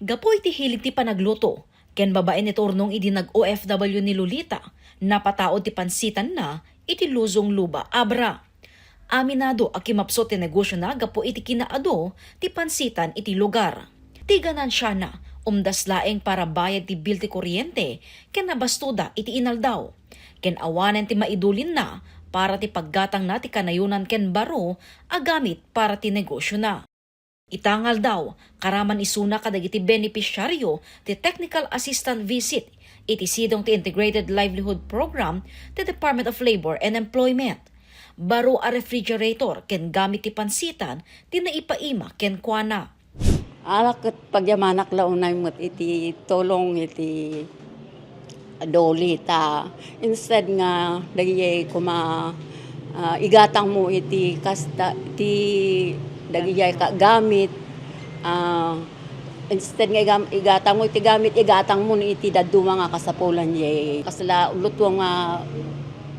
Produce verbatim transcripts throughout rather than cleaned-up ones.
Gapu iti hilig ti panagluto, ken babaen iti urnong idi nag-O F W ni Lolita, napataud ti pansitanna iti Luzon, Luba, Abra. Aminado a kimapsut ti negosiona gapu iti kinaadu ti pansitan iti lugar. Ti ganansiana, umdas laeng para bayad ti bill ti kuryente ken nabastoda iti inaldaw. Ken awanen ti maidulinna para ti paggatangna ti kanayonan ken baro a gamit para ti negosiona. Ita nga aldaw, karaman isuna kadagiti benepisyaryo ti technical assistant visit iti sidong ti Integrated Livelihood Program ti Department of Labor and Employment. Baro a refrigerator ken gamit ti pansitan ti naipaima kenkuana. Ala ket pagyamanak la unay met iti tulong iti DOLE ta instead nga dagijay koma, ah, igatangmo iti kasta, iti dagijay ka-, gamit, ah, instead nga igam-, igatangmo iti gamit, igatangmo iti dadduma nga kasapulan jay kasla lutuang nga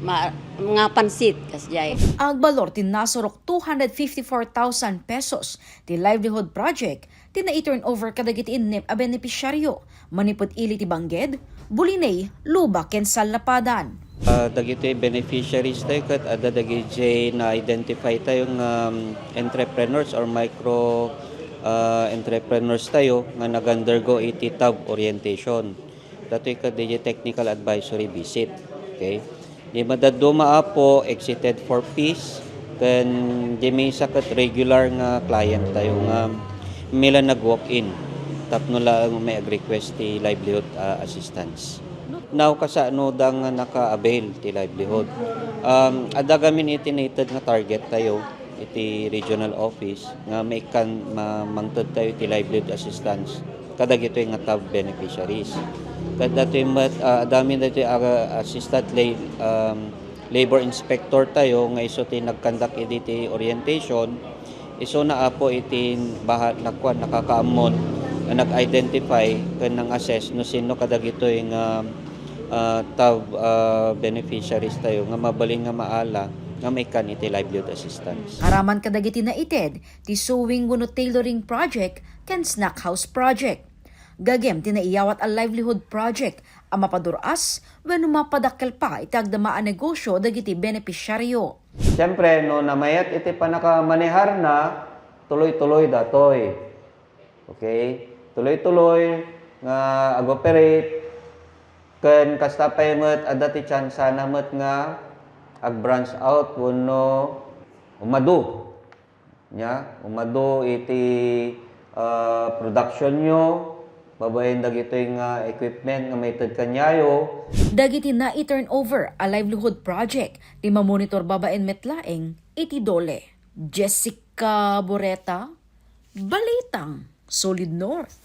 ma-, nga pansit kasjay. Agbalor ti nasurok two hundred fifty-four thousand pesos ti livelihood project ti nai-turnover kadagiti innem a benepisyaryo manipud ili ti Bangged, Buliney, Luba ken Sallapadan. Ah, dagiti beneficiaries tayo ket adda dagiti na-identify tayo nga, um, entrepreneurs or micro, ah, entrepreneurs tayo nga nag-undergo iti TAV orientation. Datoy ket daydi technical advisory visit. Okay? Di madadduma, Apo, exited for peace, ken di maysa ket regular nga client tayo nga mila nag-walk-in tapno la may ag-request ti livelihood, ah, assistance. Now, kasano da nga naka-avail ti livelihood? Um, adda gamin iti nated nga target tayo iti regional office nga maikkan, ma-, mangted tayo iti livelihood assistance kadagitoy nga TAV beneficiaries. Kadagitoy met, ah, adda gamin dagitoy, ah, assistant la-, um, labor inspector tayo nga isu ti nag-conduct iti orientation, isuna, Apo, iti baha-, nakuan, nakakaammon nga nag-identify ken nang-assess no sino kadagitoy nga, ah, TAV, ah, beneficiaries tayo nga mabalin nga maala nga maikkan iti livelihood assistance. Aramid kadagiti naited ti sewing wenno tailoring project ken snack house project. Gagem ti naiyawat a livelihood project a mapadur-as wenno mapadakkel pa iti agdama a negosyo dagiti benepisyaryo. Siyempre, no namayat iti pannakamaneharna, tuloy-tuloy datoy. Okay? Tuloy-tuloy nga ag-operate, ken kasta pay met adda ti tsansana met nga ag-branch out wenno umadu. Nya, umadu iti, ah, productionyo, babaen dagitoy nga equipment nga maited kaniayo. Dagiti nai-turnover a livelihood project ti mamonitor babaen met laeng iti DOLE. Jessica Boreta, Balitang Solid North.